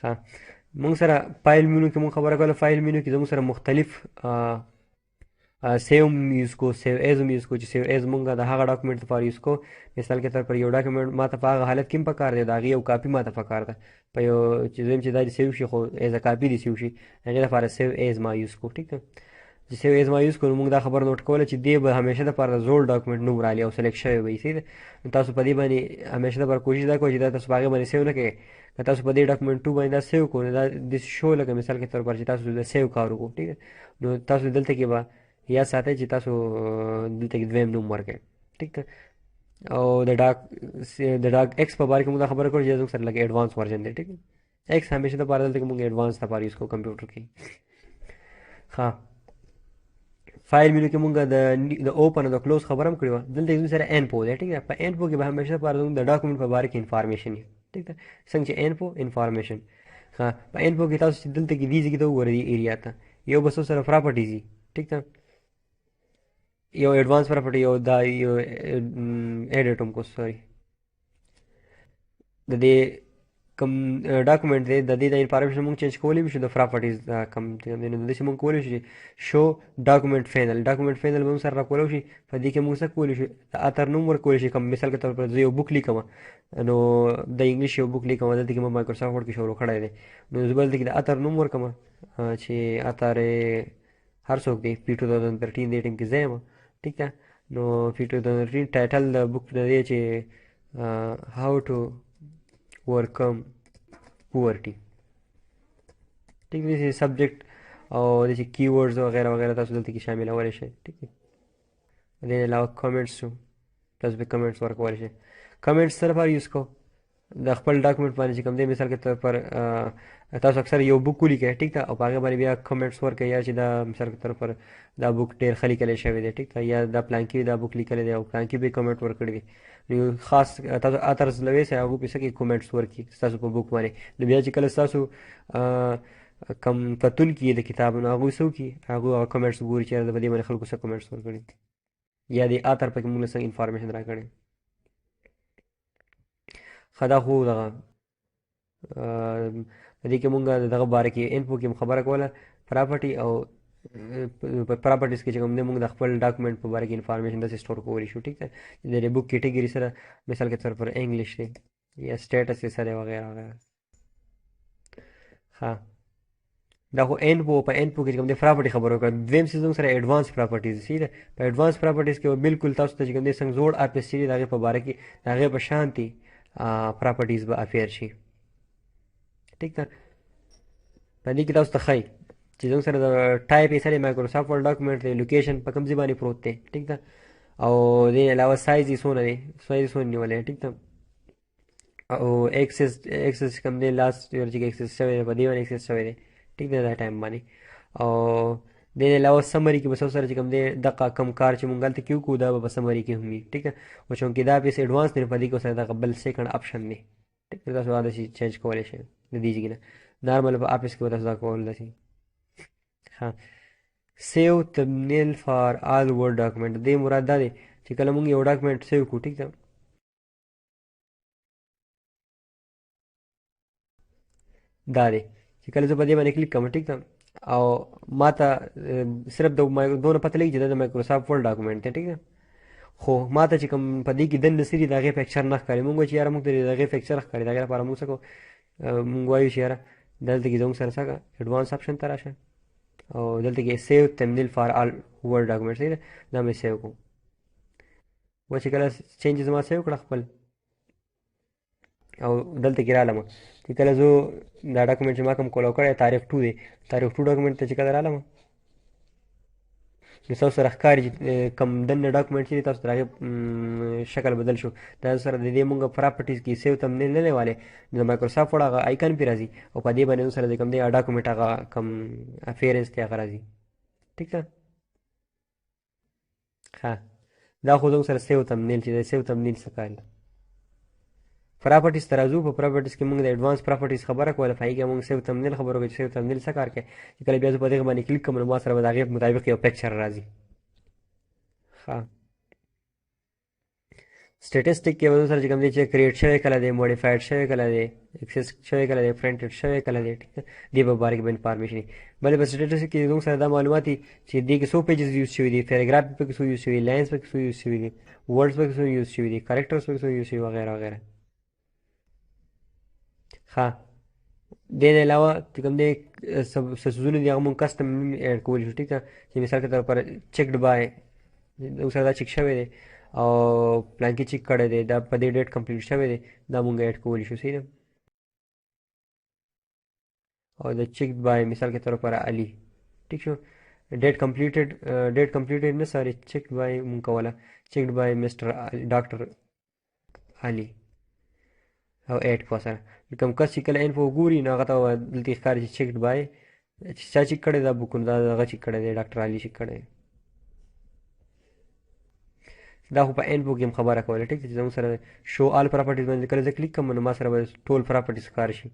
ښه، موږ سره file menu کې موږ خبره کوله. file menu کې زموږ سره مختلف save یوز کو، save as هم یوز کو، چې save as مونږ د هغه document لپاره یوز کو. مثال کې تر پر یو document ما ته په هغه حالت کې هم پکار دی، د هغې یو کاپي ما ته پکار ده، په یو چې زم چې دا دې save شي، خو as a copy دې save شي، هغې لپاره save as ما یوز کو. ټیک ده، چې save as ما یوز کو، نو موږ دا خبره note کوله چې دې به همیشه دپاره د زوړ document نوم رالي او select شوی به وي. صحیح ده. نو تاسو په دې باندې همیشه دپاره کوشش دا کوئ چې دا تاسو په هغې باندې save نه کړئ. که تاسو په دې document 2 باندې دا save کړو، نو دا داسې شو لکه مثال کې طور پر چې تاسو د save کار وکړو. ټیک ده، نو تاسو دلته کې به یا ساتئ چې تاسو دلته کې دویم نوم ورکړئ. ټیک ده. او د doc x په باره کې موږ دا خبره کړو چې زموږ سره لږ advance version دی. ټیک ده، x همیشه دپاره دلته کې موږ advance دپاره یوز کوو کمپیوټر کې. ښه، file menu کې مونږ د open او د close خبره هم کړې وه. دلته زموږ سره info دی. ټیک ده، په info کې به همیشه لپاره زموږ د document په باره کې information وي. ټیک ده، څنګه چې info information. ښه، په info کې تاسو چې دلته کې دې ځای کې ته وګورئ، دې area ته یو به څه سره properties وي. ټیک ده، یو advance property، یو دا یو edit هم کو، sorry، د دې کوم document دی، د دې د information موږ change کولی شو، د properties دا کوم دی، نو داسې موږ کولی شو چې show document panel، document panel به موږ سره راکولی شي. په دې کې موږ څه کولی شو؟ د author نوم ورکولی شي. کوم مثال کې طور پر زه یو book لیکم، نو د English یو book لیکم، دلته کې ما Microsoft Word کې شروع کړی دی، نو زه به دلته کې د author نوم ورکړم چې author هر څوک دی، P 2013 دې ټیم کې زه یم. ټیک ده، نو P 2013، title د book د دی چې how to overcome poverty. ټیک دی، subject او داسې keywords وغیره وغیره تاسو دلته کې شاملولی شئ. ټیک دی، دې نه علاوه comments، تاسو به comments ورکولی شئ. comments څه لپاره یوز کوو؟ د خپل document باندې چې کوم دی، مثال کې طور پر تاسو اکثر یو book ولیکئ، ټیک ده، او په هغې باندې بیا comments ورکړئ، یا چې دا مثال کې طور پر دا book ډېر ښه لیکلی شوی دی، ټیک ده، یا دا پلانکي دا book لیکلی دی او پلانکي به comment ورکړی دی. نو خاص تاسو authors لوي سي هغه په څه کې comments ورکړي ستاسو په book باندې، نو بیا چې کله ستاسو کم کتونکي د کتاب، نو هغوی څه وکړي؟ هغوی هغه comments ګوري چې یاره په دې باندې خلکو څه comments ورکړي، یا د author پکې موږ له څنګه information راکړي. ښه، دا خو دغه په دې کې مونږ دغه باره کې info کې خبره کوله، property او په properties کې چې کوم دی، مونږ د خپل document په باره کې information داسې store کولی شو. ټیک ده، د دې book category سره مثال کې طور پر English دی یا status یې سره وغیره وغیره. ښه، دا خو info، په info کې چې کوم دی property خبرو کړه. دویم څه زموږ سره advance properties سي ده. په advance properties کې بالکل تاسو ته چې کوم دی څنګه زوړ Office چې د هغې په باره کې د هغې په شانتي properties به appear شي. ټیک ده، په دې کې تاسو ته ښایي چې زموږ سره د ټایپ یې سره Microsoft Word document دی، location په کوم ځای باندې پروت دی، ټیک ده، او دې علاوه سایز یې څونه دی، سایز یې څونه نیولی، ټیک ده، او access کوم دی، last year چې access شوی دی، په دې باندې access شوی دی، ټیک ده، دا time باندې. او دې نه علاوه summary کې به سره چې کوم دی دغه کم کار چې مونږ هلته کې وکړو، دا به په summary کې هم وي. ټیک ده، خو چونکې دا پیس advance دی، په دې کې سره دغه بل second option دی. ټیک ده، تاسو داسې change کولی شئ د دې ځای نه، normal په Office کې به تاسو دا کول داسې. ښه، save thumbnail for all Word document، دې مراد دا دی چې کله مونږ یو document save کړو، ټیک ده، دا دی چې کله زه په دې باندې کلیک کوم، ټیک ده، او ما ته صرف د دونه پته لګي چې دا د Microsoft Word document دی. ټیک ده، خو ما ته چې کوم په دې کې دننه څه دي د هغې picture نه ښکاري. مونږ وایو چې یاره موږ ته د هغې picture ښکاري، د هغې لپاره موږ څه کوو؟ مونږ وایو چې یاره دلته کې زموږ سره څه advance option ته راشه او دلته کې save thumbnail for all Word document، صحیح ده، دا مې save کوم. و چې کله changes ما save کړه خپل، او دلته کې رالم چې کله زه دا document چې ما کوم کولاو کړی تاریخ 2 دی، تاریخ 2 document ته چې کله رالم، نو تاسو سره ښکاري چې کوم دننه document چې تاسو تر هغې شکل بدل شو. دا سره د دې مونږ properties کې save thumbnail نه دی، نو د Microsoft Word هغه icon پرې راځي او په دې باندې سره د کوم دی document هغه کوم appearance دی هغه راځي. ټیک ده. ښه، دا خو زموږ سره save thumbnail چې دی، save thumbnail څه کار دی؟ properties ته راځو. په properties کې موږ د advance properties خبره کوله، په هغې کې موږ save thumbnail خبره وکړه چې save thumbnail څه کار کوي، چې کله بیا زه په دغه باندې کلیک کوم، نو ما سره به د هغې مطابق یو picture راځي. ښه، سټیټسټیک کې به سره چې کوم دی چې کریټ شوی کله دی، موډیفایډ شوی کله دی، اکسس شوی کله دی، پرنټډ شوی کله دی، ټیک ده، دې په باره کې به انفارمیشن وي. بلې په سټیټسټیک کې زموږ سره دا معلومات دي چې دې کې څو پیجز یوز شوي دي، پیراګراف پکې څو یوز شوي، لاینز پکې څو یوز شوي دي، ورډز پکې څو یوز شوي دي، کریکټرز پکې څو یوز شوي، وغیرہ وغیرہ. ښه، دې نه علاوه چې کوم دی څه څیزونه دي هغه مونږ کسټم اډ کولی شو، ټیک ده. چې مثال کې طور پر چیکډ بای، زموږ سره دا چیک شوی دی او پلان کې چیک کړی دی، دا په دې ډیټ کمپلیټ شوی دی، دا مونږ اډ کولی شو، صحیح ده. او د چیک بای مثال کې طور پر علي، ټیک شو، ډیټ کمپلیټډ، ډیټ کمپلیټډ نه سوري، چیک بای مونږ کوله، چیکډ بای مسټر ډاکټر علي او اډ کو سره. کوم کس چې کله انفو وګوري نو هغه ته دلته ښکاري چې چیکډ بای چې چا چیک کړی دا بوکونه، دا هغه چیک کړی دی، ډاکټر علي چیک کړی. دا خو په انفو کې هم خبره کوله، ټیک ده، چې زموږ سره شو آل پراپرټیز باندې کله زه کلیک کوم نو ما سره به ټول پراپرټیز ښکاره شي.